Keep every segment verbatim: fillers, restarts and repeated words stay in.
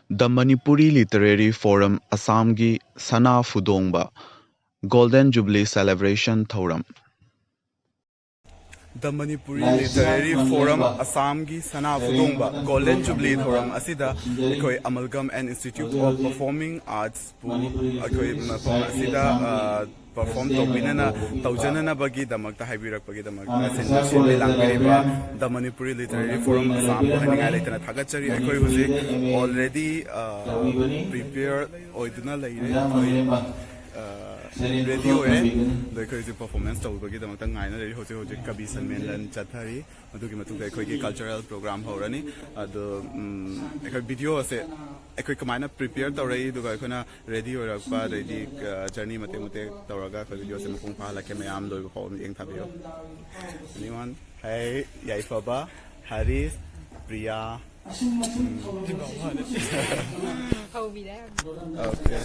The Manipuri Literary Forum ꯑꯁꯥꯝꯒꯤ ꯁꯅꯥ ꯐꯨꯗꯣꯡꯕ Golden Jubilee Celebration ꯊꯧꯔꯝ꯫ The Manipuri Literary Forum ꯑꯁꯥꯝꯒꯤ ꯁꯅꯥ ꯐꯨꯗꯣꯡꯕ Golden Jubilee ꯊꯧꯔꯝ ꯑꯁꯤꯗ ꯑꯩꯈꯣꯏ Amalgam and Institute of Performing Arts ꯄꯨ ꯑꯩꯈꯣꯏ ꯃꯐꯝ ꯑꯁꯤꯗ ꯄꯔꯐꯣꯔꯝ ꯇꯧꯕꯤꯅꯅ ꯇꯧꯖꯅꯅꯕꯒꯤꯗꯃꯛꯇ ꯍꯥꯏꯕꯤꯔꯛꯄꯒꯤꯗꯃꯛꯇ ꯁꯤꯟꯕ ꯁꯤꯟꯕꯤ ꯂꯥꯡꯕꯤꯔꯤꯕ The Manipuri Literary Forum ꯑꯁꯥꯝꯕꯨ ꯍꯥꯏꯅꯤꯡꯉꯥꯏ ꯂꯩꯇꯅ ꯊꯥꯒꯠꯆꯔꯤ꯫ ꯑꯩꯈꯣꯏ ꯍꯧꯖꯤꯛ already prepare ꯑꯣꯏꯗꯨꯅ ꯂꯩꯔꯦ꯫ ꯑꯩꯈꯣꯏ ꯔꯦꯗꯤ ꯑꯣꯏꯔꯦ꯫ ꯑꯗꯣ ꯑꯩꯈꯣꯏ ꯍꯧꯖꯤꯛ ꯄꯔꯐꯣꯔꯃꯦꯟꯁ ꯇꯧꯕꯒꯤꯗꯃꯛꯇ ꯉꯥꯏꯅ ꯂꯩꯔꯤ꯫ ꯍꯧꯖꯤꯛ ꯍꯧꯖꯤꯛ ꯀꯕꯤ ꯁꯟꯃꯦꯂꯟ ꯆꯠꯊꯔꯤ꯫ ꯃꯗꯨꯒꯤ ꯃꯇꯨꯡꯗ ꯑꯩꯈꯣꯏꯒꯤ ꯀꯜꯆꯔꯦꯜ ꯄ꯭ꯔꯣꯒ꯭ꯔꯥꯝ ꯍꯧꯔꯅꯤ꯫ ꯑꯗꯣ ꯑꯩꯈꯣꯏ ꯚꯤꯗꯤꯑꯣ ꯑꯁꯦ ꯑꯩꯈꯣꯏ ꯀꯃꯥꯏꯅ ꯄ꯭ꯔꯤꯄꯦꯌꯔ ꯇꯧꯔꯛꯏ, ꯑꯗꯨꯒ ꯑꯩꯈꯣꯏꯅ ꯔꯦꯗꯤ ꯑꯣꯏꯔꯛꯄ, ꯑꯗꯩꯗꯤ ꯖꯔꯅꯤ ꯃꯇꯦꯛ ꯃꯇꯦꯛ ꯇꯧꯔꯒ ꯑꯩꯈꯣꯏ ꯚꯤꯗꯤꯑꯣꯁꯦ ꯃꯄꯨꯡ ꯐꯥꯍꯜꯂꯛꯀꯦ꯫ ꯃꯌꯥꯝ ꯂꯣꯏꯕ ꯐꯥꯎꯕ ꯃꯤꯠꯌꯦꯡ ꯊꯥꯕꯤꯌꯨ꯫ Anyone? ꯍꯩ, ꯌꯥꯏꯐꯕ, ꯍꯔꯤꯁ, ꯄ꯭ꯔꯤꯌꯥ꯫ Okay.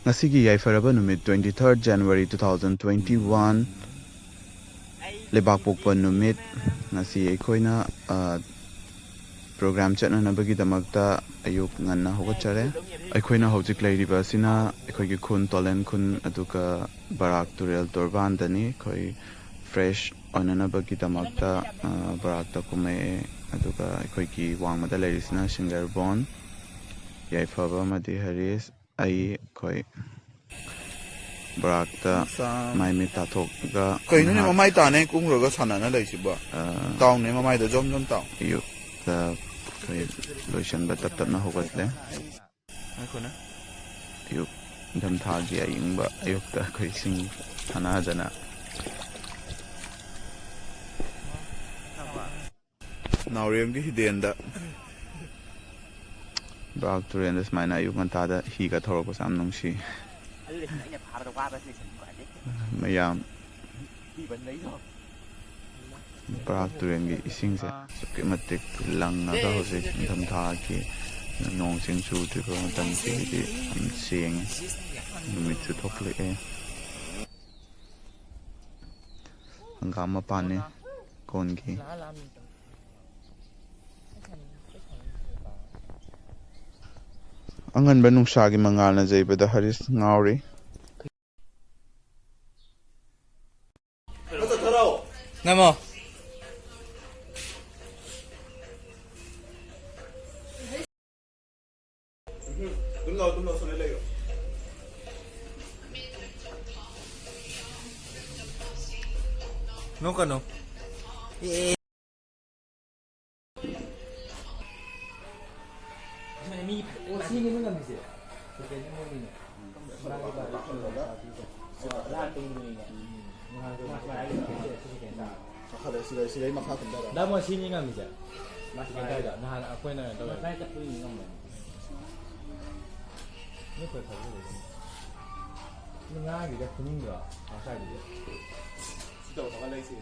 ꯉꯁꯤꯒꯤ ꯌꯥꯏꯐꯔꯕ ꯅꯨꯃꯤꯠ twenty third January two thousand twenty one, ꯂꯩꯕꯥꯛꯄꯣꯛꯄ ꯅꯨꯃꯤꯠ꯫ ꯉꯁꯤ ꯑꯩꯈꯣꯏꯅ ꯄ꯭ꯔꯣꯒ꯭ꯔꯥꯝ ꯆꯠꯅꯅꯕꯒꯤꯗꯃꯛꯇ ꯑꯌꯨꯛ ꯉꯟꯅ ꯍꯧꯒꯠꯆꯔꯦ꯫ ꯑꯩꯈꯣꯏꯅ ꯍꯧꯖꯤꯛ ꯂꯩꯔꯤꯕ ꯑꯁꯤꯅ ꯑꯩꯈꯣꯏꯒꯤ ꯈꯨꯟ, ꯇꯣꯂꯦꯟ ꯈꯨꯟ, ꯑꯗꯨꯒ ꯕꯔꯥꯛ ꯇꯨꯔꯦꯜ ꯇꯣꯔꯕꯥꯟꯗꯅꯤ꯫ ꯑꯩꯈꯣꯏ ꯐ꯭ꯔꯦꯁ ꯑꯣꯏꯅꯅꯕꯒꯤꯗꯃꯛꯇ ꯕꯔꯥꯛꯇ ꯀꯨꯝꯃꯛꯑꯦ꯫ ꯑꯗꯨꯒ ꯑꯩꯈꯣꯏꯒꯤ ꯋꯥꯡꯃꯗ ꯂꯩꯔꯤꯁꯤꯅ ꯁꯤꯡꯒꯔꯕꯣꯟ, ꯌꯥꯏꯐꯕ ꯑꯃꯗꯤ ꯍꯔꯤꯁ꯫ ꯑꯩ ꯑꯩꯈꯣꯏ ꯕꯔꯥꯛꯇ ꯃꯥꯏ ꯃꯤꯠ ꯇꯥꯊꯣꯛꯑꯒ ꯀꯩꯅꯣꯅꯦ, ꯉꯥꯏꯍꯥꯛ ꯃꯃꯥꯏ ꯇꯥꯅ ꯀꯨꯝꯈ꯭ꯔꯒ ꯁꯥꯟꯅꯅ ꯂꯩꯁꯤꯕꯣ? ꯇꯥꯎꯅꯦ, ꯃꯃꯥꯏꯗꯣ ꯖꯣꯝ ꯖꯣꯝ ꯇꯥꯎ꯫ ꯑꯌꯨꯛꯇ ꯑꯩꯈꯣꯏ ꯂꯣꯏꯁꯤꯟꯕ ꯇꯞ ꯇꯞꯅ ꯍꯧꯒꯠꯂꯦ꯫ ꯉꯥꯏꯈꯣꯅꯦ꯫ ꯑꯌꯨꯛ ꯅꯤꯡꯊꯝꯊꯥꯒꯤ ꯑꯏꯪꯕ ꯑꯌꯨꯛꯇ ꯑꯩꯈꯣꯏ ꯏꯁꯤꯡ ꯁꯥꯟꯅꯗꯅ꯫ ꯅꯥꯎꯔꯦꯝꯒꯤ ꯍꯤꯗꯦꯟꯗ꯫ ꯕꯔꯥꯛ ꯇꯨꯔꯦꯟꯗ ꯁꯨꯃꯥꯏꯅ ꯑꯌꯨꯛ ꯉꯟꯇꯥꯗ ꯍꯤꯒ ꯊꯧꯔꯛꯄꯁꯦ ꯌꯥꯝ ꯅꯨꯡꯁꯤ꯫ ꯃꯌꯥꯝ꯫ ꯕꯔꯥꯛ ꯇꯨꯔꯦꯟꯒꯤ ꯏꯁꯤꯡꯁꯦ ꯑꯁꯨꯛꯀꯤ ꯃꯇꯤꯛ ꯂꯪꯉꯒ ꯍꯧꯖꯤꯛ ꯅꯤꯡꯊꯝꯊꯥꯒꯤ ꯅꯣꯡ ꯆꯤꯡ ꯆꯨꯗ꯭ꯔꯤꯕ ꯃꯇꯝꯁꯤꯒꯤꯗꯤ ꯌꯥꯝ ꯁꯦꯡꯉꯤ꯫ ꯅꯨꯃꯤꯠꯁꯨ ꯊꯣꯛꯂꯛꯑꯦ꯫ ꯍꯪꯒꯥꯝ ꯃꯄꯥꯟꯅꯤ ꯀꯣꯟꯒꯤ꯫ ꯑꯉꯟꯕ ꯅꯨꯡꯁꯥꯒꯤ ꯃꯉꯥꯜꯅ ꯌꯩꯕꯗ ꯍꯔꯤꯁ ꯉꯥꯎꯔꯤ꯫ ꯅꯃꯣ꯫ ꯅꯣꯛꯀꯅꯨ꯫ ꯑꯦ꯫ ꯃꯤ ꯑꯣ, ꯁꯤꯅꯤ ꯃꯣꯏ ꯉꯝꯃꯤꯁꯦ꯫ ꯁꯦꯀꯦꯟ ꯃꯣꯏꯒꯤꯅꯦ꯫ ꯃꯥꯒꯤ ꯕꯥꯔꯤ ꯂꯥꯛ ꯇꯨꯝꯗꯣꯏꯅꯦ꯫ ꯅꯍꯥꯟ ꯃꯥ ꯁꯨꯃꯥꯏꯅ ꯍꯥꯏꯔꯤꯁꯦ ꯁꯤ ꯁꯦꯀꯦꯟ ꯇꯥꯔꯦ꯫ ꯃꯈꯥꯗ ꯁꯤꯗꯩ, ꯁꯤꯗꯩ ꯃꯈꯥ ꯀꯨꯝꯊꯔꯛꯑꯣ꯫ ꯗꯥ ꯃꯣ ꯁꯤꯅꯤ ꯉꯝꯃꯤꯁꯦ꯫ ꯃꯥ ꯁꯦꯀꯦꯟ ꯇꯥꯔꯦ꯫ ꯅꯍꯥꯟ ꯑꯩꯈꯣꯏꯅ ꯇꯧꯋꯦ꯫ ꯃꯈꯥꯏ ꯆꯠꯄꯗꯤ ꯉꯝꯃꯣꯏ꯫ ꯅꯣꯏ ꯈꯣꯏ ꯐꯖꯅ ꯂꯩꯒꯅꯤ꯫ ꯅꯣꯏ ꯉꯔꯥꯡꯒꯤꯗ ꯐꯨꯅꯤꯡꯗ꯭ꯔꯣ? ꯉꯁꯥꯏꯒꯤꯗꯤ꯫ ꯁꯤ ꯇꯧꯔꯛꯄꯒ ꯂꯩꯁꯤ꯫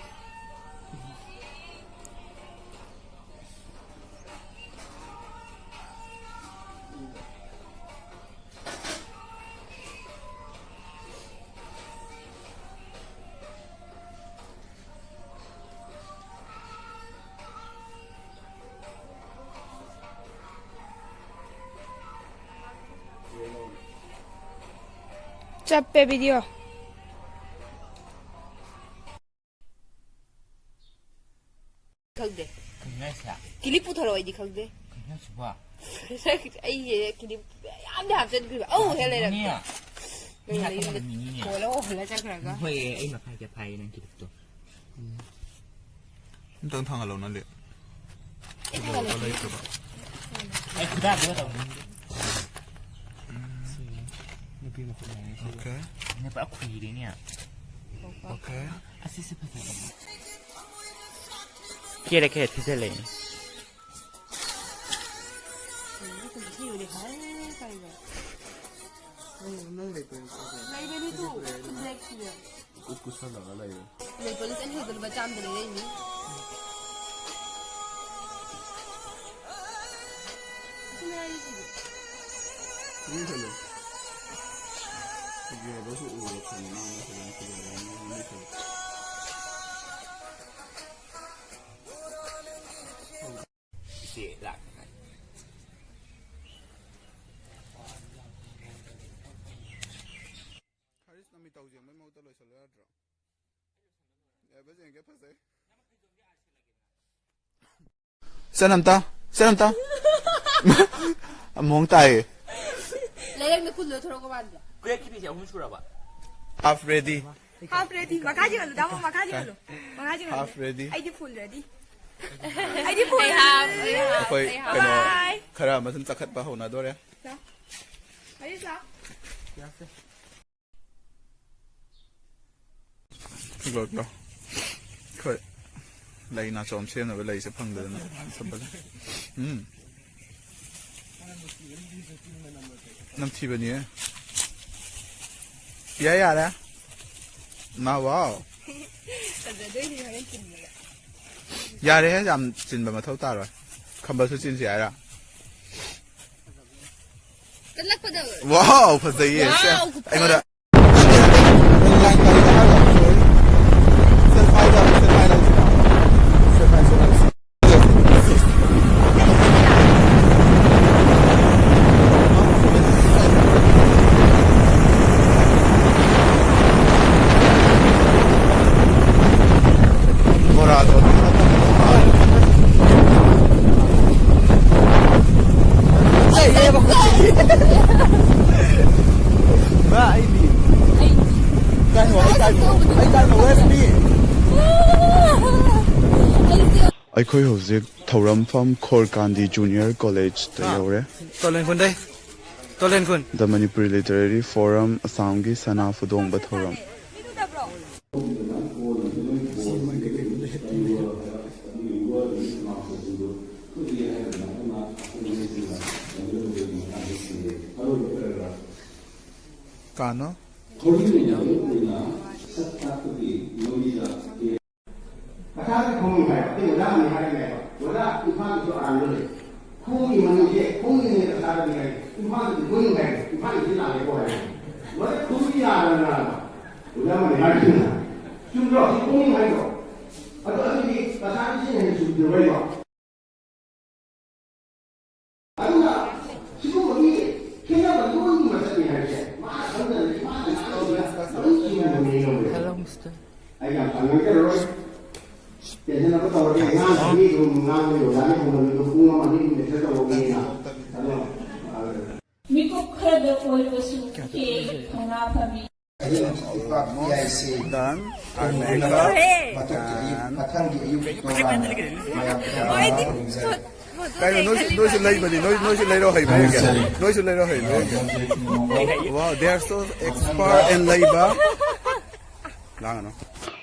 ꯆꯞꯄꯦ video꯫ ꯈꯪꯗꯦ꯫ ꯀꯩꯅꯣ ꯍꯥꯏꯁꯦ? ꯀꯤꯂꯤꯞ ꯄꯨꯊꯣꯔꯛꯑꯣ, ꯑꯩꯗꯤ ꯈꯪꯗꯦ꯫ ꯀꯩꯅꯣ ꯍꯥꯏꯁꯤꯕꯣ? ꯑꯩꯁꯦ ꯀꯤꯂꯤꯞ ꯌꯥꯝꯗꯤ ꯍꯥꯞꯆꯤꯟꯈ꯭ꯔꯤꯕ꯫ ꯑꯧ, ꯍꯦꯛ ꯂꯩꯔꯛꯇꯦ꯫ ꯃꯤ ꯍꯥꯠꯄ ꯅꯪꯅ ꯉꯝꯃꯤꯅꯤꯅꯦ꯫ ꯍꯣꯜꯂ ꯍꯣꯜꯂ ꯆꯠꯈ꯭ꯔꯒ꯫ ꯍꯣꯏ, ꯑꯩ ꯃꯈꯥꯏ ꯆꯠꯐꯥꯏꯌꯦ ꯅꯪ ꯀꯤꯂꯤꯞꯇꯣ꯫ ꯑꯝꯇꯪ ꯊꯥꯡꯍꯜꯂꯣ ꯅꯪꯗꯤ꯫ ꯑꯩ ꯊꯥꯡꯍꯜꯂꯛꯀꯦ꯫ ꯂꯩꯇ꯭ꯔꯕ? ꯑꯩ ꯈꯨꯗꯥꯡꯗꯨꯒ ꯇꯧꯅꯤ꯫ ꯅꯨꯄꯤ ꯃꯈꯨꯠ ꯅꯥꯏꯌꯦ ꯁꯤꯒ꯫ Okay꯫ ꯅꯦ ꯄꯨꯔꯥ ꯈꯨꯏꯔꯦꯅꯦ꯫ Okay꯫ ꯑꯁꯤꯁꯦ ꯐꯖꯩ꯫ ꯀꯦꯔꯦ ꯀꯦꯔꯦ ꯊꯤꯖꯤꯜꯂꯛꯏꯅꯦ꯫ ꯅꯪ ꯂꯩꯕꯅꯤ ꯀꯣ꯫ ꯂꯩꯕꯅꯤ ꯇꯨ꯫ Black ꯁꯤꯅꯦ꯫ ꯀꯨ-, ꯀꯨꯁꯜꯂꯒ ꯂꯩꯔꯦ꯫ Nail polish ꯑꯅꯤ ꯈꯛꯇ ꯂꯨꯄꯥ ꯆꯥꯝꯗ ꯂꯩꯔꯛꯏꯅꯤ꯫ ꯑꯁꯤ ꯃꯌꯥꯏꯁꯤꯗꯤ꯫ ꯃꯤ ꯀꯩꯅꯣ? ꯐꯖꯕꯁꯨ ꯎꯔꯦ, ꯈꯪꯉꯦ, ꯃꯥꯅ ꯐꯖꯅ ꯐꯖꯕ ꯑꯃ ꯂꯩꯈ꯭ꯔꯦ꯫ ꯏꯆꯦ ꯂꯥꯛ꯫ ꯆꯠꯂꯣ ꯌꯥꯗ꯭ꯔꯣ? ꯌꯥꯕ꯭ꯔꯥ ꯌꯦꯡꯒꯦ, ꯐꯖꯩ꯫ ꯆꯠ ꯑꯝꯇ, ꯆꯠ ꯑꯝꯇ꯫ ꯃꯑꯣꯡ ꯇꯥꯏꯌꯦ꯫ ꯂꯩꯔꯛꯅ ꯈꯨꯜꯂꯣ ꯊꯣꯔꯛꯄ ꯃꯥꯟꯗ꯭ꯔꯣ? ꯀ꯭ꯔꯦꯛꯀꯤ ꯐꯤꯁꯦ ꯑꯍꯨꯝ ꯁꯨꯔꯕ? Half ready꯫ Half ready꯫ ꯃꯈꯥ ꯆꯤꯡꯍꯜꯂꯨ, ꯇꯥꯃꯣ, ꯃꯈꯥ ꯆꯤꯡꯍꯜꯂꯨ꯫ ꯃꯈꯥ ꯆꯤꯡꯍꯜꯂꯨ꯫ Half ready꯫ ꯑꯩꯗꯤ full ready꯫ ꯑꯩꯗꯤ full ꯑꯩ half, ready꯫ ꯑꯩ half, ꯑꯩꯈꯣꯏ ꯑꯩ half꯫ ꯀꯩꯅꯣ bye꯫ ꯈꯔ ꯑꯃ ꯁꯨꯝ ꯆꯥꯈꯠꯄ ꯍꯧꯅꯗꯣꯔꯦ꯫ ꯂꯥꯎ꯫ ꯑꯩ ꯂꯥꯎ꯫ ꯂꯣ, ꯂꯣ꯫ ꯑꯩꯈꯣꯏ ꯂꯩ ꯅꯥꯆꯣꯝ ꯁꯦꯝꯅꯕ ꯂꯩꯁꯦ ꯐꯪꯗꯗꯅ ꯁꯝꯕꯜ꯫ ꯎꯝ꯫ ꯅꯝꯊꯤꯕꯅꯤꯍꯦ꯫ ꯌꯥꯔꯦ, ꯌꯥꯔꯦ꯫ ꯃꯥ, wow꯫ ꯐꯖꯗꯣꯏꯅꯤ ꯍꯣꯔꯦꯟ ꯆꯤꯟꯕꯗ꯫ ꯌꯥꯔꯦꯍꯦ, ꯌꯥꯝ ꯆꯤꯟꯕ ꯃꯊꯧ ꯇꯥꯔꯣꯏ꯫ ꯈꯝꯕꯜꯁꯨ ꯆꯤꯟꯁꯤ ꯍꯥꯏꯔ? ꯀꯜꯂꯛꯄꯗ꯫ Wow, ꯐꯖꯩꯌꯦ꯫ ꯁꯦ, wow, ꯑꯩꯉꯣꯟꯗ꯫ ꯕꯣꯔꯥꯗꯣ꯫ ꯂꯩꯌꯦꯕ꯫ ꯃꯥ ꯑꯩꯗꯤ꯫ ꯀꯥꯏꯅꯣ, ꯑꯩ ꯀꯥꯏꯅꯣ, ꯑꯩ ꯀꯥꯏꯅꯣ, where's me? ꯑꯩꯈꯣꯏ ꯍꯧꯖꯤꯛ ꯊꯧꯔꯝꯐꯝ ꯈꯣꯔꯀꯥꯟꯗꯤ ꯖꯨꯅꯤꯌꯔ ꯀꯣꯂꯦꯖꯇ ꯌꯧꯔꯦ꯫ ꯇꯣꯂꯦꯟ ꯈꯨꯟꯗꯩ꯫ ꯇꯣꯂꯦꯟ ꯈꯨꯟ꯫ The Manipuri Literary Forum ꯑꯁꯥꯝꯒꯤ ꯁꯅꯥ ꯐꯨꯗꯣꯡꯕ ꯊꯧꯔꯝ꯫ ꯀꯥꯅꯣ? ꯀꯁꯥꯔꯒꯤ ꯈꯨꯅꯨꯡ ꯍꯥꯏꯕ, ꯑꯩ ꯑꯣꯖꯥ ꯑꯃꯅ ꯍꯥꯏꯔꯝꯃꯦꯕ, "ꯑꯣꯖꯥ, ꯏꯝꯐꯥꯜꯒꯤꯁꯨ ꯑꯔꯥꯟꯕ ꯂꯩ꯫ ꯈꯣꯡꯒꯤ ꯃꯅꯨꯡꯁꯦ, ꯈꯣꯡꯒꯤꯅꯦ ꯀꯁꯥꯔꯒꯤ ꯍꯥꯏ, ꯏꯝꯐꯥꯜꯒꯤꯗꯤ ꯃꯅꯨꯡ ꯍꯥꯏ, ꯏꯝꯐꯥꯜꯒꯤꯗꯤ ꯂꯥꯜꯂꯦꯀꯣ" ꯍꯥꯏ꯫ ꯃꯣꯏ ꯈꯣꯡꯒꯤ ꯌꯥꯗꯕꯅ ꯑꯣꯖꯥ ꯑꯃꯅ ꯍꯥꯏꯔꯝꯃꯦ꯫ ꯆꯨꯝꯗ꯭ꯔꯣ? ꯁꯤ ꯈꯣꯡꯒꯤ ꯍꯥꯏꯗ꯭ꯔꯣ? ꯑꯗꯣ ꯑꯗꯨꯗꯤ ꯀꯁꯥꯔꯒꯤꯁꯤꯅ ꯍꯦꯟꯅ ꯆꯨꯝꯗ꯭ꯔꯣ? ꯑꯗꯨꯅ ꯁꯤꯒꯨꯝꯕꯒꯤ ꯈꯦꯠꯅꯕ ꯂꯣꯟꯒꯤ ꯃꯁꯛꯅꯤ ꯍꯥꯏꯕꯁꯦ ꯃꯥꯅ ꯈꯪꯗꯅ ꯏꯃꯥꯅ ꯉꯥꯡꯉꯤꯁꯤꯅ ꯂꯣꯏ ꯆꯨꯝꯕꯅꯦ꯫ ꯇꯧꯔꯗꯤ ꯑꯉꯥꯡꯁꯤꯡꯗꯤ ꯑꯗꯨꯝ ꯉꯥꯡꯕ ꯌꯧꯔꯛꯑꯅꯤ, ꯍꯧꯅꯕꯤꯗꯣ ꯄꯨꯡ ꯑꯃ ꯑꯅꯤ ꯑꯗꯨꯝ lecture ꯇꯧꯕꯅꯤꯅ꯫ ꯑꯗꯣ, ꯑ, ꯃꯤꯀꯨꯞ ꯈꯔꯗ ꯑꯣꯏꯔꯕꯁꯨ ꯍꯦꯛ ꯊꯧꯅꯥ ꯐꯕꯤ꯫ ꯑꯍꯤꯡ ꯏꯄꯥꯛ ꯏꯌꯥꯏꯁꯦ ꯗꯟ꯫ ꯃꯇꯨꯡꯒꯤ ꯑꯌꯨꯛ, ꯃꯊꯪꯒꯤ ꯑꯌꯨꯛꯀꯤ program ꯃꯌꯥꯝ ꯈꯨꯔꯨꯝꯖꯔꯤ꯫ ꯀꯩꯅꯣ, ꯅꯣꯏꯁꯨ, ꯅꯣꯏꯁꯨ ꯂꯩꯕꯅꯤ, ꯅꯣꯏ, ꯅꯣꯏꯁꯨ ꯂꯩꯔꯣ ꯍꯩꯕ꯭ꯔꯥ ꯌꯦꯡꯒꯦ꯫ ꯅꯣꯏꯁꯨ ꯂꯩꯔꯣ ꯍꯩꯕ꯭ꯔꯥ ꯌꯦꯡꯒꯦ꯫ Wow, they are so expert in ꯂꯩꯕ꯫ ꯂꯥꯡꯒꯅꯨ꯫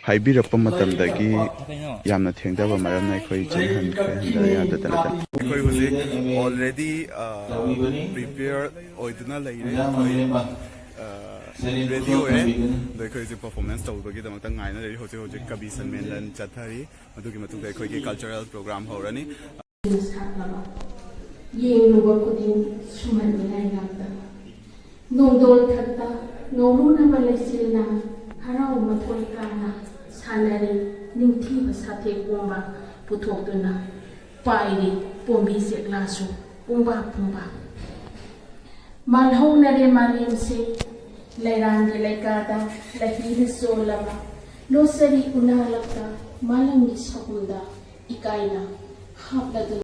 ꯍꯥꯏꯕꯤꯔꯛꯄ ꯃꯇꯝꯗꯒꯤ ꯌꯥꯝꯅ ꯊꯦꯡꯊꯕ ꯃꯔꯝꯅ ꯑꯩꯈꯣꯏ ꯆꯦꯟꯍꯟꯈ꯭ꯔꯦ ꯍꯟꯗ ꯌꯥꯗꯗꯅ꯫ ꯑꯩꯈꯣꯏ ꯍꯧꯖꯤꯛ already, ꯑ, prepare ꯑꯣꯏꯗꯨꯅ ꯂꯩꯔꯦ꯫ ꯑꯩꯈꯣꯏ, ꯑ, ready ꯑꯣꯏꯔꯦ꯫ ꯑꯗꯣ ꯑꯩꯈꯣꯏ ꯍꯧꯖꯤꯛ performance ꯇꯧꯕꯒꯤꯗꯃꯛꯇ ꯉꯥꯏꯅ ꯂꯩꯔꯤ꯫ ꯍꯧꯖꯤꯛ ꯍꯧꯖꯤꯛ ꯀꯕꯤ ꯁꯟꯃꯦꯂꯟ ꯆꯠꯊꯔꯤ꯫ ꯑꯗꯨꯒꯤ ꯃꯇꯨꯡꯗ ꯑꯩꯈꯣꯏꯒꯤ cultural program ꯍꯧꯔꯅꯤ꯫ ꯁꯥꯠꯂꯕ ꯌꯦꯡꯂꯨꯕ ꯈꯨꯗꯤꯡ ꯁꯨꯝꯍꯠꯅꯤꯡꯉꯥꯏ ꯉꯥꯛꯇ꯫ ꯅꯣꯡꯗꯣꯜ ꯊꯛꯇ ꯉꯧꯔꯨꯅꯕ ꯂꯩꯆꯤꯜꯅ ꯍꯔꯥꯎ ꯃꯊꯣꯏ ꯀꯥꯅ ꯁꯥꯟꯅꯔꯤ꯫ ꯅꯤꯡꯊꯤꯕ ꯁꯥꯊꯦꯛ ꯄꯨꯝꯕ ꯄꯨꯊꯣꯛꯇꯨꯅ ꯄꯥꯏꯔꯤ ꯄꯣꯝꯕꯤ ꯆꯦꯛꯂꯥꯁꯨ ꯄꯨꯡꯕ ꯄꯨꯡꯕ꯫ ꯃꯥꯜꯍꯧꯅꯔꯦ ꯃꯥꯂꯦꯝꯁꯦ ꯂꯩꯔꯥꯡꯒꯤ ꯂꯩꯀꯥꯗ ꯂꯩꯍꯤꯅ ꯆꯣꯜꯂꯕ ꯂꯣꯠꯆꯔꯤ ꯎꯅꯥꯂꯛꯇ ꯃꯥꯂꯪꯒꯤ ꯁꯍꯨꯝꯗ ꯏꯀꯥꯏꯅ ꯍꯥꯞꯂꯗꯨꯅ꯫